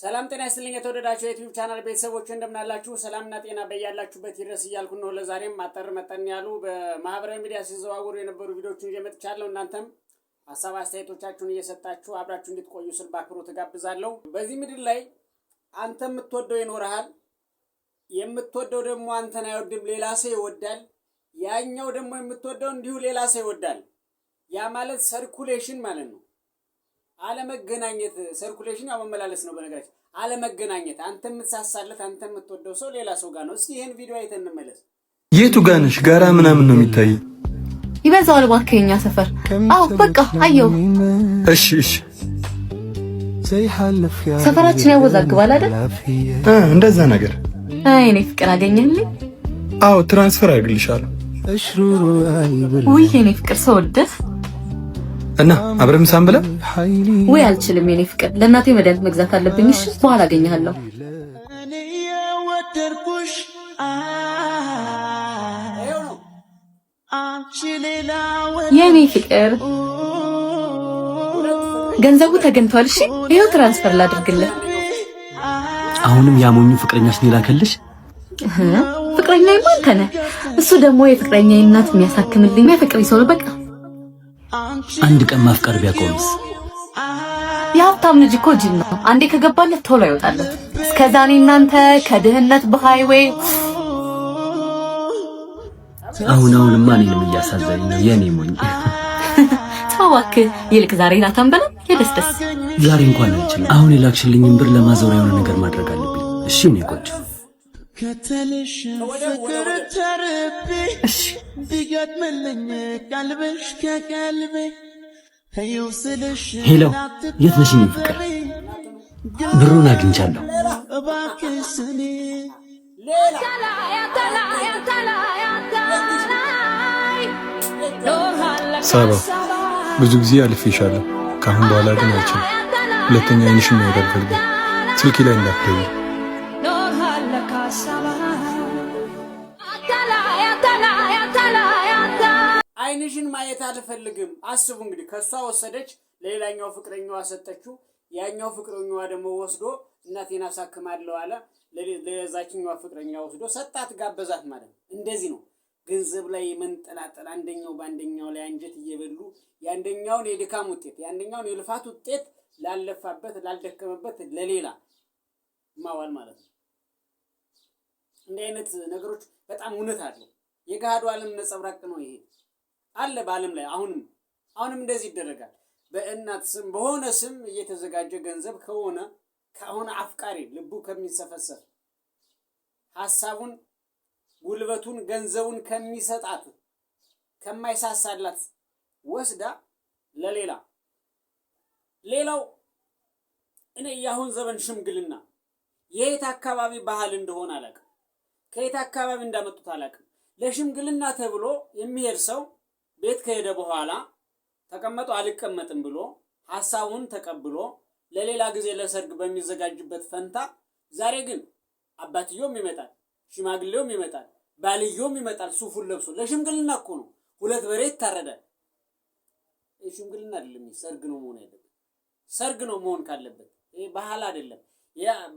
ሰላም ጤና ይስጥልኝ። የተወደዳችሁ የ YouTube channel ቤተሰቦች እንደምናላችሁ፣ ሰላምና ጤና በያላችሁበት ይድረስ እያልኩ ነው። ለዛሬም አጠር መጠን ያሉ በማህበራዊ ሚዲያ ሲዘዋወሩ የነበሩ ቪዲዮዎችን ይዤ መጥቻለሁ። እናንተም ሀሳብ አስተያየቶቻችሁን እየሰጣችሁ አብራችሁ እንድትቆዩ ስል በአክብሮት እጋብዛለሁ። በዚህ ምድር ላይ አንተ የምትወደው ይኖርሃል። የምትወደው ደግሞ አንተን አይወድም፣ ሌላ ሰው ይወዳል። ያኛው ደግሞ የምትወደው እንዲሁ ሌላ ሰው ይወዳል። ያ ማለት circulation ማለት ነው። አለመገናኘት። Circulation ያው መመላለስ ነው። በነገራችን አለመገናኘት፣ አንተ የምትሳሳለት አንተ የምትወደው ሰው ሌላ ሰው ጋር ነው። እስኪ ይህን ቪዲዮ አይተን እንመለስ። የቱ ጋር ነሽ? ጋራ ምናምን ነው የሚታይ። ይበዛዋል እባክህ፣ የኛ ሰፈር። አዎ በቃ አየሁ። እሺ። ሰፈራችን ያወዛግባል አይደል? እንደዛ ነገር። አይ የኔ ፍቅር፣ አገኘህልኝ? አዎ፣ transfer አድርግልሻለሁ። ውይ የኔ ፍቅር፣ ሰውደህ። እና አብረን ምሳ እንብላ? ውይ አልችልም የኔ ፍቅር፣ ለእናቴ መድኃኒት መግዛት አለብኝ። እሺ፣ በኋላ አገኘሃለሁ። እኔ የወደድኩሽ ይኸው ነው። አንቺ ሌላ የኔ ፍቅር፣ ገንዘቡ ተገኝቷል። እሺ፣ ይኸው transfer ላድርግልህ። አሁንም ያሞኙ ፍቅረኛሽን የላከልሽ? ፍቅረኛዬማ አንተ ነህ። እሱ ደግሞ የፍቅረኛዬ እናት የሚያሳክምልኝ የሚያፈቅረኝ ሰው ነው። በቃ። አንድ ቀን ማፍቀር ቢያቆምስ? የሀብታም ልጅ እኮ ጅል ነው። አንዴ ከገባለት ቶሎ አይወጣለት። እስከዛ እኔ እናንተ ከድህነት በ highway። አሁን አሁንማ እኔንም እያሳዘኝ ነው የኔ ሞኝ። ተው እባክህ። ይልቅ ዛሬ ራት አንበላም? የደስ ደስ። ዛሬ እንኳን አልችልም። አሁን የላክሽልኝን ብር ለማዞሪያ የሆነ ነገር ማድረግ አለብኝ። እሺ የኔ ቆንጆ። ከተልሽ ፍቅር ተርቤ እሺ። ቢገጥምልኝ ቀልብሽ ከቀልቤ ተይው ስልሽ Hello፣ የት ነሽ የኔ ፍቅር? ብሩን አግኝቻለሁ። እባክሽ ስሚ። ሌላ። ሳባ፣ ብዙ ጊዜ አልፌሻለሁ። ከአሁን በኋላ ግን አልችልም። ሁለተኛ አይንሽን ማየት አልፈልግም። ስልኬ ላይ እንዳትደውይ። አይንሽን ማየት አልፈልግም። አስቡ እንግዲህ፣ ከእሷ ወሰደች፣ ለሌላኛው ፍቅረኛዋ ሰጠችው። ያኛው ፍቅረኛዋ ደግሞ ወስዶ እናቴን አሳክማለሁ አለ። ለዛችኛዋ ፍቅረኛ ወስዶ ሰጣት፣ ጋበዛት ማለት ነው። እንደዚህ ነው ገንዘብ ላይ የመንጠላጠል፣ አንደኛው በአንደኛው ላይ አንጀት እየበሉ የአንደኛውን የድካም ውጤት፣ የአንደኛውን የልፋት ውጤት ላለፋበት ላልደከመበት ለሌላ ማዋል ማለት ነው። እንዲህ አይነት ነገሮች በጣም እውነት አለው። የገሃዱ ዓለም ነጸብራቅ ነው ይሄ፣ አለ በዓለም ላይ። አሁንም አሁንም እንደዚህ ይደረጋል። በእናት ስም በሆነ ስም እየተዘጋጀ ገንዘብ ከሆነ አፍቃሪ ልቡ ከሚሰፈሰፍ፣ ሀሳቡን፣ ጉልበቱን፣ ገንዘቡን ከሚሰጣት፣ ከማይሳሳላት ወስዳ ለሌላ። ሌላው እኔ የአሁን ዘመን ሽምግልና የየት አካባቢ ባህል እንደሆነ አላውቅም። ከየት አካባቢ እንዳመጡት አላውቅም። ለሽምግልና ተብሎ የሚሄድ ሰው ቤት ከሄደ በኋላ ተቀመጡ አልቀመጥም ብሎ ሀሳቡን ተቀብሎ ለሌላ ጊዜ ለሰርግ በሚዘጋጅበት ፈንታ፣ ዛሬ ግን አባትየውም ይመጣል፣ ሽማግሌውም ይመጣል፣ ባልየውም ይመጣል ሱፉን ለብሶ። ለሽምግልና እኮ ነው። ሁለት በሬ ይታረዳል። ይህ ሽምግልና አይደለም፣ ሰርግ ነው መሆን ያለበት። ሰርግ ነው መሆን ካለበት። ይህ ባህል አይደለም።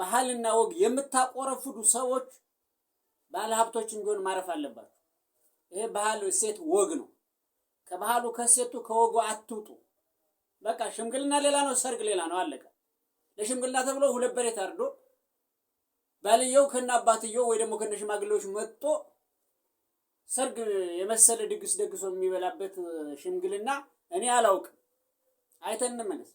ባህልና ወግ የምታቆረፍዱ ሰዎች፣ ባለ ሀብቶችም ቢሆን ማረፍ አለባቸው። ይሄ ባህል፣ እሴት፣ ወግ ነው። ከባህሉ፣ ከእሴቱ፣ ከወጉ አትውጡ። በቃ ሽምግልና ሌላ ነው፣ ሰርግ ሌላ ነው። አለቀ። ለሽምግልና ተብሎ ሁለት በሬ ታርዶ ባልየው ከነ አባትየው ወይ ደግሞ ከነ ሽማግሌዎች መጥቶ ሰርግ የመሰለ ድግስ ደግሶ የሚበላበት ሽምግልና እኔ አላውቅም። አይተን እንመለስ።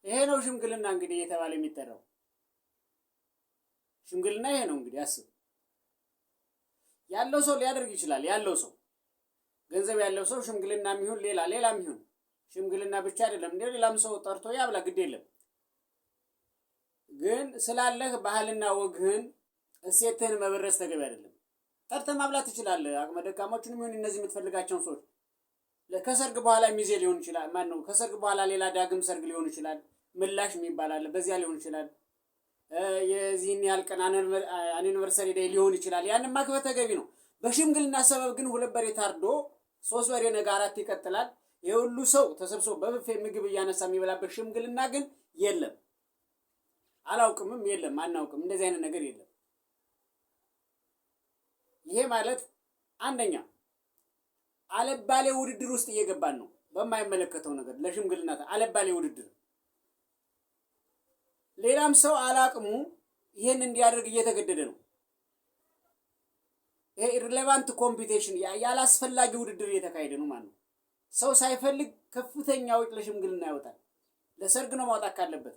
ይሄ ነው ሽምግልና እንግዲህ እየተባለ የሚጠራው ሽምግልና ይሄ ነው እንግዲህ። አስብ፣ ያለው ሰው ሊያደርግ ይችላል። ያለው ሰው፣ ገንዘብ ያለው ሰው ሽምግልና የሚሆን ሌላ ሌላም ይሁን፣ ሽምግልና ብቻ አይደለም እንደ ሌላም ሰው ጠርቶ ያብላ፣ ግድ የለም። ግን ስላለህ ባህልና ወግህን እሴትህን መበረዝ ተገቢ አይደለም። ጠርተህ ማብላት ትችላለህ። አቅመ ደካሞችንም ይሁን እነዚህ የምትፈልጋቸውን ሰዎች ከሰርግ በኋላ ሚዜ ሊሆን ይችላል። ማን ነው? ከሰርግ በኋላ ሌላ ዳግም ሰርግ ሊሆን ይችላል። ምላሽ የሚባል አለ። በዚያ ሊሆን ይችላል። የዚህን ያህል ቀን anniversary day ሊሆን ይችላል። ያንን ማክበር ተገቢ ነው። በሽምግልና ሰበብ ግን ሁለት በሬ ታርዶ ሶስት በሬ ነገ አራት ይቀጥላል። የሁሉ ሰው ተሰብስቦ በብፌ ምግብ እያነሳ የሚበላበት ሽምግልና ግን የለም። አላውቅምም፣ የለም፣ አናውቅም። እንደዚህ አይነት ነገር የለም። ይሄ ማለት አንደኛ አለባሌ ውድድር ውስጥ እየገባን ነው። በማይመለከተው ነገር ለሽምግልና አለባሌ ውድድር፣ ሌላም ሰው አላቅሙ ይሄን እንዲያደርግ እየተገደደ ነው። ይሄ irrelevant competition፣ ያላስፈላጊ ውድድር እየተካሄደ ነው ማለት ነው። ሰው ሳይፈልግ ከፍተኛ ወጪ ለሽምግልና ያወጣል። ለሰርግ ነው ማውጣት ካለበት፣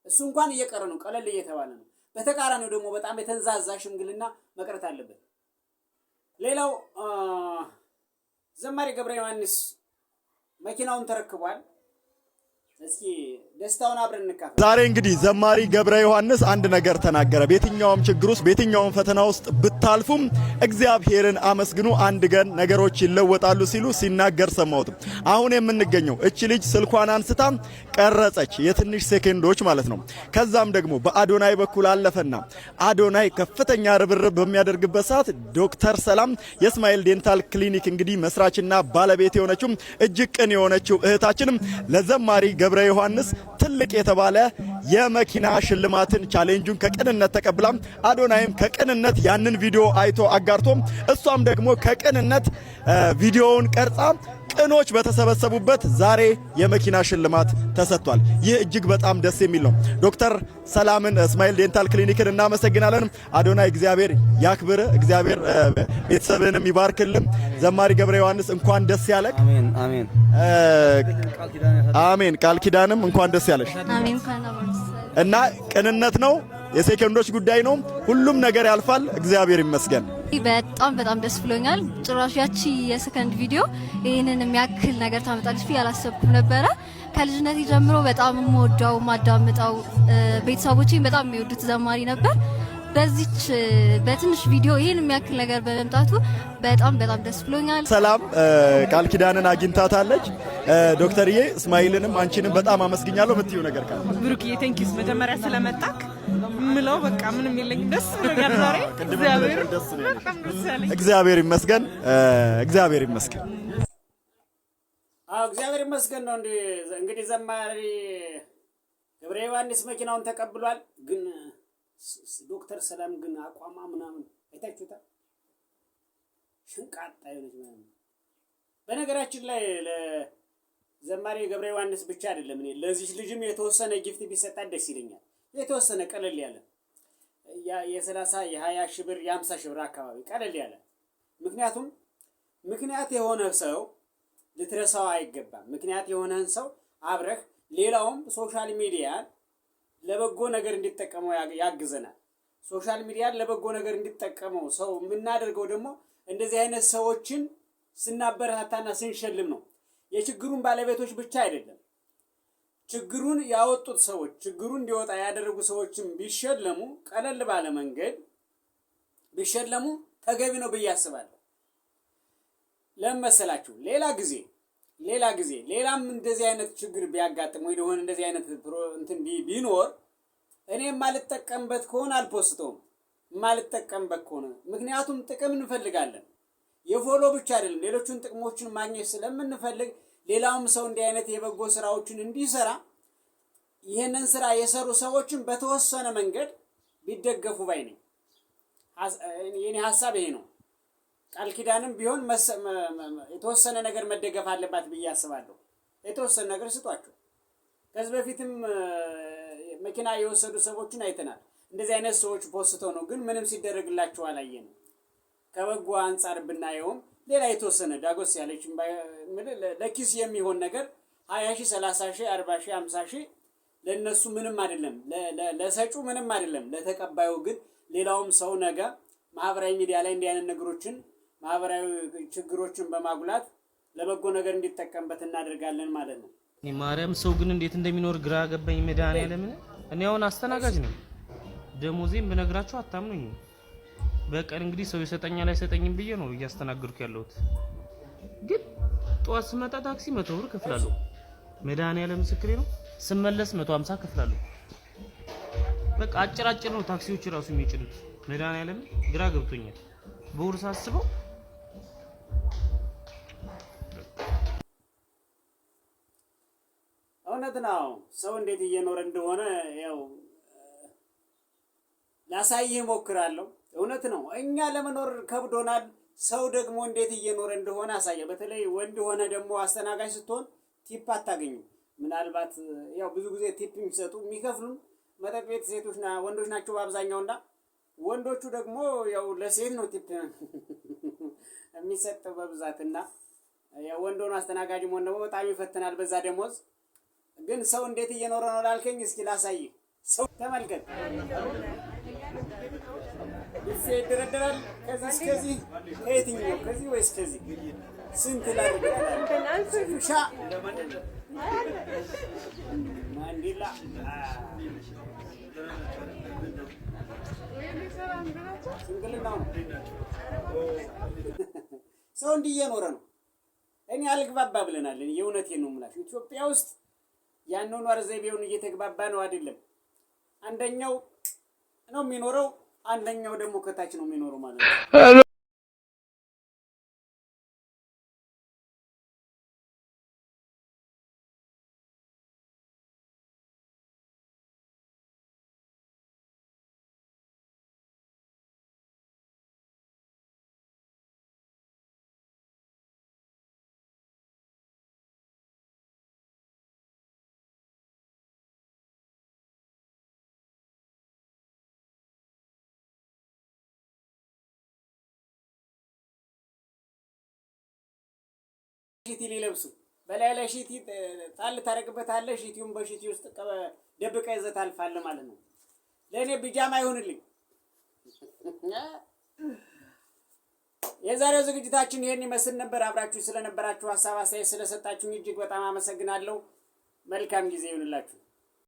እሱ እንኳን እየቀረ ነው፣ ቀለል እየተባለ ነው። በተቃራኒው ደግሞ በጣም የተንዛዛ ሽምግልና መቅረት አለበት። ሌላው ዘማሪ ገብረ ዮሐንስ መኪናውን ተረክቧል። እስኪ ደስታውን አብረን እንካፈል። ዛሬ እንግዲህ ዘማሪ ገብረ ዮሐንስ አንድ ነገር ተናገረ። በየትኛውም ችግር ውስጥ፣ በየትኛውም ፈተና ውስጥ ብታልፉም እግዚአብሔርን አመስግኑ፣ አንድ ቀን ነገሮች ይለወጣሉ ሲሉ ሲናገር ሰማሁት። አሁን የምንገኘው እቺ ልጅ ስልኳን አንስታ ቀረጸች፣ የትንሽ ሴኬንዶች ማለት ነው። ከዛም ደግሞ በአዶናይ በኩል አለፈና አዶናይ ከፍተኛ ርብርብ በሚያደርግበት ሰዓት ዶክተር ሰላም የእስማኤል ዴንታል ክሊኒክ እንግዲህ መስራችና ባለቤት የሆነችው፣ እጅግ ቅን የሆነችው እህታችንም ለዘማሪ ገብረ ዮሐንስ ትልቅ የተባለ የመኪና ሽልማትን challenge ኡን ከቅንነት ተቀብላ፣ አዶናይም ከቅንነት ያንን ቪዲዮ አይቶ አጋርቶ፣ እሷም ደግሞ ከቅንነት ቪዲዮውን ቀርጻ፣ ቅኖች በተሰበሰቡበት ዛሬ የመኪና ሽልማት ተሰጥቷል። ይህ እጅግ በጣም ደስ የሚል ነው። ዶክተር ሰላምን፣ እስማኤል ዴንታል ክሊኒክን እናመሰግናለን። አዶናይ እግዚአብሔር ያክብር፣ እግዚአብሔር ቤተሰብህንም ይባርክልን። ዘማሪ ገብረ ዮሐንስ እንኳን ደስ ያለክ። አሜን አሜን። አሜን። ቃል ኪዳንም እንኳን ደስ ያለሽ። አሜን። እና ቅንነት ነው፣ የሴከንዶች ጉዳይ ነው። ሁሉም ነገር ያልፋል። እግዚአብሔር ይመስገን። በጣም በጣም ደስ ብሎኛል። ጭራሽ ያቺ የሰከንድ ቪዲዮ ይህንን የሚያክል ነገር ታመጣለች ብዬ አላሰብኩም ነበረ። ከልጅነቴ ጀምሮ በጣም የምወደው፣ የማዳምጠው፣ ቤተሰቦቼን በጣም የሚወዱት ዘማሪ ነበር። በዚች በትንሽ ቪዲዮ ይህን የሚያክል ነገር በመምጣቱ በጣም በጣም ደስ ብሎኛል። ሰላም ቃል ኪዳንን አግኝታታለች። ዶክተርዬ፣ እስማኤልንም አንቺንም በጣም አመስግኛለሁ። የምትይው ነገር ካለ? ብሩክዬ thank you መጀመሪያ ስለመጣክ ምለው በቃ ምንም የለኝም። ደስ ብሎኛል ዛሬ፣ እግዚአብሔር በጣም ደስ ያለኝ። እግዚአብሔር ይመስገን፣ እግዚአብሔር ይመስገን። አዎ፣ እግዚአብሔር ይመስገን ነው። እንግዲህ ዘማሪ ገብረ ዮሐንስ መኪናውን ተቀብሏል። ግን ዶክተር ሰላም ግን አቋሟ ምናምን አይታችሁታል? ሽንቃጣ የሆነች ምናምን። በነገራችን ላይ ለዘማሪ ገብረ ዮሐንስ ብቻ አይደለም፣ እኔ ለዚህ ልጅም የተወሰነ gift ቢሰጣት ደስ ይለኛል። የተወሰነ ቀለል ያለ የ30፣ የ20 ሺህ ብር፣ የ50 ሺህ ብር አካባቢ ቀለል ያለ። ምክንያቱም ምክንያት የሆነ ሰው ልትረሳው አይገባም። ምክንያት የሆነህን ሰው አብረህ ሌላውም social media ን ለበጎ ነገር እንዲጠቀመው ያግዘናል። Social media ን ለበጎ ነገር እንዲጠቀመው ሰው የምናደርገው ደግሞ እንደዚህ አይነት ሰዎችን ስናበረታታና ስንሸልም ነው። የችግሩን ባለቤቶች ብቻ አይደለም። ችግሩን ያወጡት ሰዎች፣ ችግሩን እንዲወጣ ያደረጉ ሰዎችን ቢሸለሙ፣ ቀለል ባለ መንገድ ቢሸለሙ ተገቢ ነው ብዬ አስባለሁ። ለምን መሰላችሁ? ሌላ ጊዜ ሌላም እንደዚህ አይነት ችግር ቢያጋጥም ወይ የሆነ እንደዚህ አይነት እንትን ቢኖር እኔ የማልጠቀምበት ከሆነ አልፖስተውም። የማልጠቀምበት ከሆነ፣ ምክንያቱም ጥቅም እንፈልጋለን። የ follow ብቻ አይደለም፣ ሌሎቹን ጥቅሞችን ማግኘት ስለምንፈልግ ሌላውም ሰው እንዲህ አይነት የበጎ ስራዎችን እንዲሰራ ይህንን ስራ የሰሩ ሰዎችን በተወሰነ መንገድ ቢደገፉ ባይ ነኝ። የኔ ሀሳብ ይሄ ነው። ቃል ኪዳንም ቢሆን የተወሰነ ነገር መደገፍ አለባት ብዬ አስባለሁ። የተወሰነ ነገር ስጧቸው። ከዚህ በፊትም መኪና የወሰዱ ሰዎችን አይተናል። እንደዚህ አይነት ሰዎች ፖስተው ነው፣ ግን ምንም ሲደረግላቸው አላየንም። ከበጎ አንጻር ብናየውም ሌላ የተወሰነ ዳጎስ ያለች ለኪስ የሚሆን ነገር 20 ሺህ፣ 30 ሺህ፣ 40 ሺህ፣ 50 ሺህ ለእነሱ ምንም አይደለም፣ ለሰጩ ምንም አይደለም። ለተቀባዩ ግን ሌላውም ሰው ነገ ማህበራዊ ሚዲያ ላይ እንዲህ አይነት ነገሮችን፣ ማህበራዊ ችግሮችን በማጉላት ለበጎ ነገር እንዲጠቀምበት እናደርጋለን ማለት ነው። ማርያም፣ ሰው ግን እንዴት እንደሚኖር ግራ ገባኝ። መድኃኒዓለምን፣ እኔ አሁን አስተናጋጅ ነኝ። ደሞዜን ብነግራችሁ አታምኑኝም። በቀን እንግዲህ ሰው ይሰጠኛል አይሰጠኝም ብዬ ነው እያስተናገድኩ ያለሁት። ግን ጠዋት ስመጣ ታክሲ 100 ብር ከፍላለሁ። መድኃኒዓለም ምስክሬ ነው። ስመለስ 150 ከፍላለሁ። በቃ አጭር አጭር ነው ታክሲዎች ራሱ የሚጭኑት። መድኃኒዓለም ግራ ገብቶኛል። በወር ሳስበው። እውነት ነው። ሰው እንዴት እየኖረ እንደሆነ ያው ላሳይህ እሞክራለሁ። እውነት ነው። እኛ ለመኖር ከብዶናል። ሰው ደግሞ እንዴት እየኖረ እንደሆነ አሳየ። በተለይ ወንድ ሆነ ደግሞ አስተናጋጅ ስትሆን tip አታገኙም። ምናልባት ያው ብዙ ጊዜ tip የሚሰጡ የሚከፍሉም መጠጥ ቤት ሴቶች ወንዶች ናቸው በአብዛኛውና ወንዶቹ ደግሞ ያው ለሴት ነው tip የሚሰጠው በብዛትና ያው ወንድ ሆኖ አስተናጋጅ መሆን ደግሞ በጣም ይፈትናል በዛ ደሞዝ። ግን ሰው እንዴት እየኖረ ነው ላልከኝ እስኪ ላሳይህ። ሰው ተመልከት። ቡፌ ይደረደራል። ከዚህ እስከዚህ ከየትኛው ከዚህ ወይስ ከዚህ ስንት ላድርግ? ሻ ማንዲላ ሽምግልናው ነው። ሰው እንዲህ እየኖረ ነው። እኔ አልግባባ ብለናል። የእውነቴን ነው የምላችሁ። ኢትዮጵያ ውስጥ የአኗኗር ዘይቤውን እየተግባባ ነው አይደለም። አንደኛው ነው የሚኖረው፣ አንደኛው ደግሞ ከታች ነው የሚኖረው ማለት ነው። ሽቲ ሊለብሱ በላይ ላይ ሽቲ ጣል ታደርግበታለህ። ሽቲውን በሽቲ ውስጥ ደብቀህ ይዘህ ታልፋለህ ማለት ነው። ለእኔ ቢጃማ ይሁንልኝ። የዛሬው ዝግጅታችን ይህን ይመስል ነበር። አብራችሁ ስለነበራችሁ፣ ሀሳብ አስተያየት ስለሰጣችሁኝ እጅግ በጣም አመሰግናለሁ። መልካም ጊዜ ይሁንላችሁ።